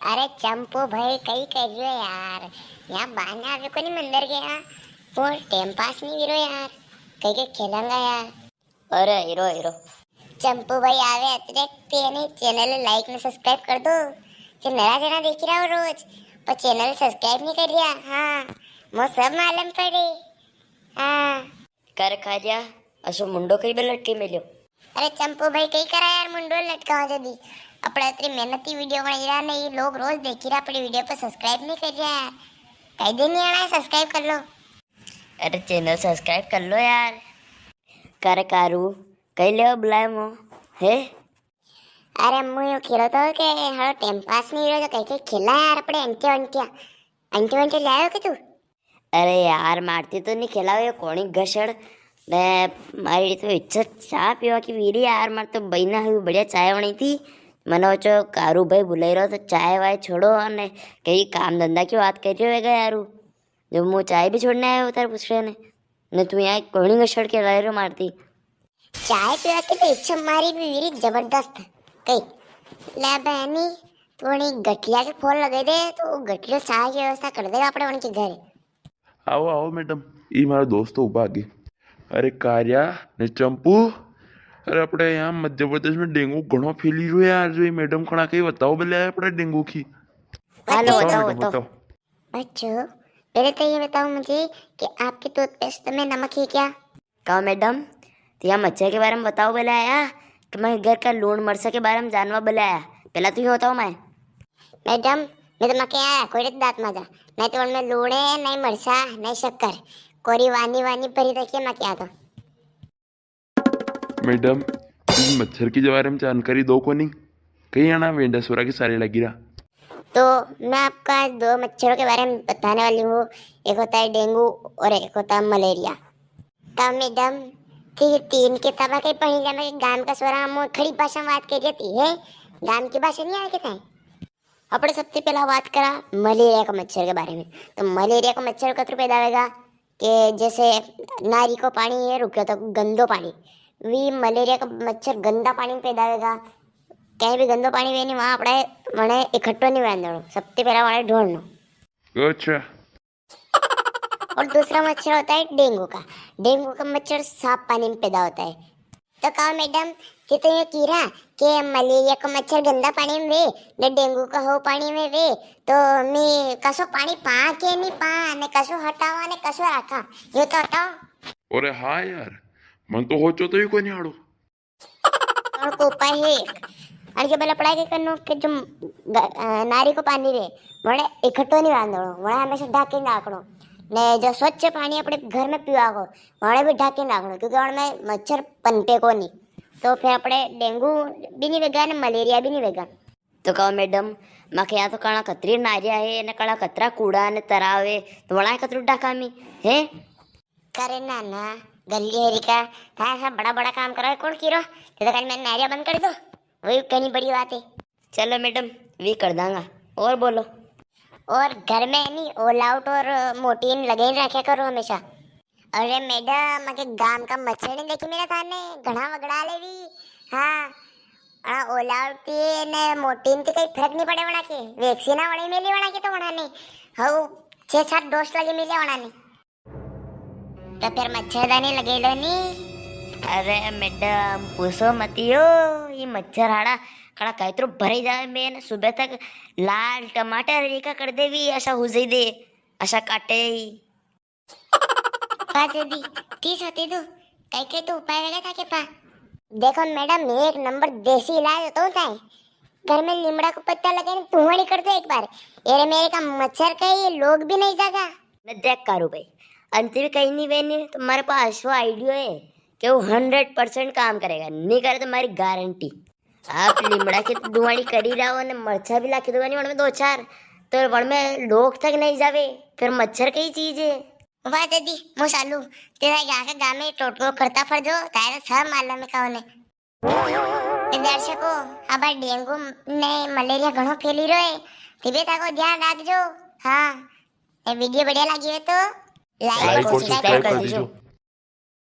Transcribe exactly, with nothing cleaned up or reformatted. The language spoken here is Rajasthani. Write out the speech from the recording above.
अरे चंपू भाई, कई कर रियो यार? यहाँ बाने आवे कोनी मंदिर के यहाँ, वो टाइम पास नी करो यार, कई के खेलांगा यार। अरे हीरो, हीरो। चंपू भाई आवे अतरे तेने channel like ने subscribe कर दो। ते नरा जना देखी रहा हो रोज, पर channel subscribe नी कर रिया। हाँ, मो सब मालूम पड़े। हाँ। कर खा रिया, असो मुंडो कई बे लटके मेल्यो। अरे चंपू भाई, कई करा यार मुंडो लटकावा जदी? अपने अतरी मेहनती video बनाई रहा ने, ये लोग रोज देखी रहा, अपनी video पर subscribe नी कर रिया यार। कई दे नी आना है, subscribe कर लो। अरे channel subscribe कर लो यार। कर कारू, कई लेवा बुलाए मो, हे? अरे मु यूं खेलो तो के हालो टाइम पास नी हो तो कई के खेला यार, अपने अंटिया अंटिया। अंटिया अंटिया ले आयो के तू? अरे यार, मारती तो नी खेलावे, यो कोणी घसड़। ने मारी तो इच्छा चाय पीवा की वीरी यार, मार तो बहिना हुई बढ़िया चाय बनी थी। मने वो जो कारू भाई बुलाई रहो तो चाय वाय छोड़ो, ने कई काम धंधा की बात कर रियो होगा यारू। जो मु चाय भी छोड़ने आयो उतार पूछ रहे ने, ने तू यहाँ कोणी घसड़ के लाई रो मारती। चाय पीवा की तो इच्छा मारी भी वीरी जबरदस्त। कई, ले बहनी, तू वणी गठिया के फोन लगे दे, तो वो गठिया चाय की व्यवस्था कर देगा अपने उनके घर। आओ, आओ मैडम, ई मारा दोस्त उबा आगे। अरे कारिया ने चंपू, अरे अपने यहाँ मध्य प्रदेश में डेंगू घणो फैली रह्यो है यार, जो ये मैडम खड़ा के बताओ भले अपने डेंगू की। हेलो, बताओ बताओ, मैडम, बताओ। बताओ। बच्चों, पहले तो ये बताओ मुझे कि आपके टूथपेस्ट में नमक है क्या? कहो मैडम, तो या मच्छर के बारे में बताओ बोले आया कि मैं घर का लूण मरसा के बारे में जानवा बोले आया? पहला तो यो बताओ मैं। मैडम, मैं तो मके आया कोई दांत माजा, नहीं तो उनमें लूण है, नहीं मरसा, नहीं शक्कर, कोरी वानी वानी भरी रखी है मके आ तो। मैडम, इस मच्छर के बारे में जानकारी दो कोनी, कई आना वेंडा सोरा के सारे लगी रहा। तो मैं आपको आज दो मच्छरों के बारे में बताने वाली हूँ, एक होता है डेंगू और एक होता है मलेरिया। तो मैडम, ती-, तीन के तबा के पहले मैं गांव का सोरा हम खड़ी भाषा में बात कर रही थी, है? गांव की भाषा नहीं आके था। अपने सबसे पहला बात करा मलेरिया का मच्छर के बारे में। तो मलेरिया का मच्छर कतरू पैदा होगा कि जैसे नारी को पानी है रुक्यो तो गंदो पानी, वी मलेरिया का मच्छर गंदा पानी में पैदा होगा। कहीं भी गंदो पानी वे नहीं, वहां अपने मने इकट्ठो नहीं रहने देनो, सबसे पहला वहां ढूंढनो। अच्छा। और दूसरा मच्छर होता है डेंगू का। डेंगू का मच्छर साफ पानी में पैदा होता है। तो कहो मैडम, थे तो यो की रहा कि मलेरिया को मच्छर गंदा पानी में वे, ने डेंगू का हो पानी में वे, तो मैं कसो पानी पा के नहीं पा, ने कसो हटावा, ने कसो रखा, यो तो हटाओ। अरे हाँ यार, मन तो होचो तो ही कोनी आड़ो। और को उपाय है एक, अरे के भला पड़ा के करनो के जो ग-, अ, नारी को पानी रे, वणे इकट्ठो नहीं बांधणो, वणे हमेशा ढाकी राखणो। ने जो स्वच्छ पानी अपने घर में पीवा को, वणे भी ढाकी राखणो, क्योंकि वण में मच्छर पनपे को नहीं। तो फिर अपने डेंगू भी नहीं वेगा, ने मलेरिया भी नहीं वेगा। तो कहो मैडम, माके यहाँ तो कणा कतरी नारिया है, ने कणा कतरा कूड़ा ने तराव है, तो वणा कतरू ढाका मी है? करे ना ना, गली हेरी का, था ऐसा बड़ा बड़ा काम करो, कौन की रो? ते तो कल मैं नारिया बंद कर दो, वही घणी बड़ी बात है। चलो मैडम, वी कर दांगा। और बोलो। और घर में नहीं, all out और मोटीन लगे ही रखा करो हमेशा। अरे मैडम, मके गांव का मच्छर नहीं देखी मेरा थाने, घणा वगड़ा ले भी। हाँ, आ all out थी ने मोटीन थी कई फर्क नहीं पड़े वणा के, वैक्सीन वणे मेली वणा के तो वणा ने, हऊ छह सात डोज लगे मिले वणा ने। तो फिर मच्छरदानी लगे लो नी। अरे मैडम, पूछो मती हो, ये मच्छर हाड़ा खड़ा कैतरो भरे जावे, मैं ने सुबह तक लाल टमाटर रेखा कर देवी, ऐसा हो जाई दे, ऐसा काटे ही। वाह दीदी, तीस होती तू, कई कई तो उपाय लगा था के पा। देखो मैडम, एक नंबर देसी इलाज होता है। घर में लीमड़ा को पत्ता लगे ना, तुहड़ी कर दो एक बार। एरे मेरे का मच्छर का ये लोग भी नहीं जागा। मैं देख कारू भाई, अंत भी कहीं नहीं वेनी, तो मारे पास असो आइडियो है कि वो हंड्रेड परसेंट काम करेगा, नहीं करे तो मारी गारंटी। आप लीमड़ा की धुआड़ी करी रहो ने मरचा भी लाखी दो नी, वण में दो चार, तो वण में लोग तक नहीं जावे, फिर मच्छर कई चीज है। वाह दीदी, मो सालू, तेरा यहाँ के गाँव में टोटको करता फर जो, तारे सब मालूम है कौन है। ए दर्शकों, अब डेंगू ने मलेरिया घणो फैली रह्यो है, तिबे ताको ध्यान राखजो। हाँ, ए वीडियो बढ़िया लागी हो तो लाइक और सब्सक्राइब कर दीजो।